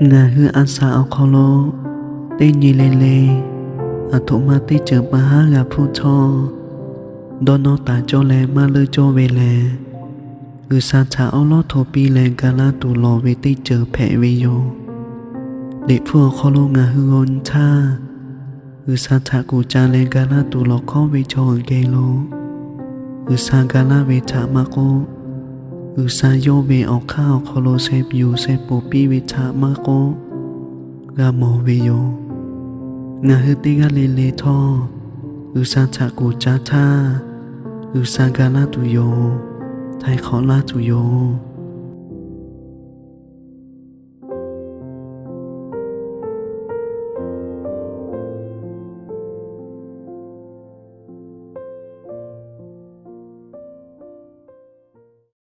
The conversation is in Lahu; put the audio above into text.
Ngaˬ hui a shaꞈ awˬ hk'aw lo teˇ nyi le le, aˬ htoꞈ ma teˇ ceuˬ pa haˉ g'a hpuˇ htawˇ, dawˇ nawˇ taˍ cawˇ leh maˇ leuˆ cawˇ ve lehˬ, G'uiˬsha htaꞈ awˉ lawˉ hto piˇ leh ga laˇ tuˬ lawˬ ve teˇ ceuˬ hpehꞈ ve yoˬ. Liꞈ hpu awˬ hk'aw lo ngaˬ hui g'aw nyi htaˇ, G'uiˬsha htaꞈ kuˬ ca leh ga laˇ tuˬ lawˬ hkawˉ ve chaw geh lo, G'uiˬsha ga laˇ ve htaꞈ maˇ k'oˆ, G'uiˬsha yawˇ ve awˬ hk'aˇ awˬ hk'aw lo sheh yuˬ sheh poˍ piˇ ve htaꞈ maˇ k'oˆ, g'a mawˬ ve yoˬ. Ngaˬ hui teˇ g'aˇ le le htawˇ, G'uiˬsha htaꞈ kuˬ ca htaˇ, G'uiˬsha ga laˇ tuˬ yoˬ. Htaiˍ hk'awꞈ laˇ tuˬ yoˬ.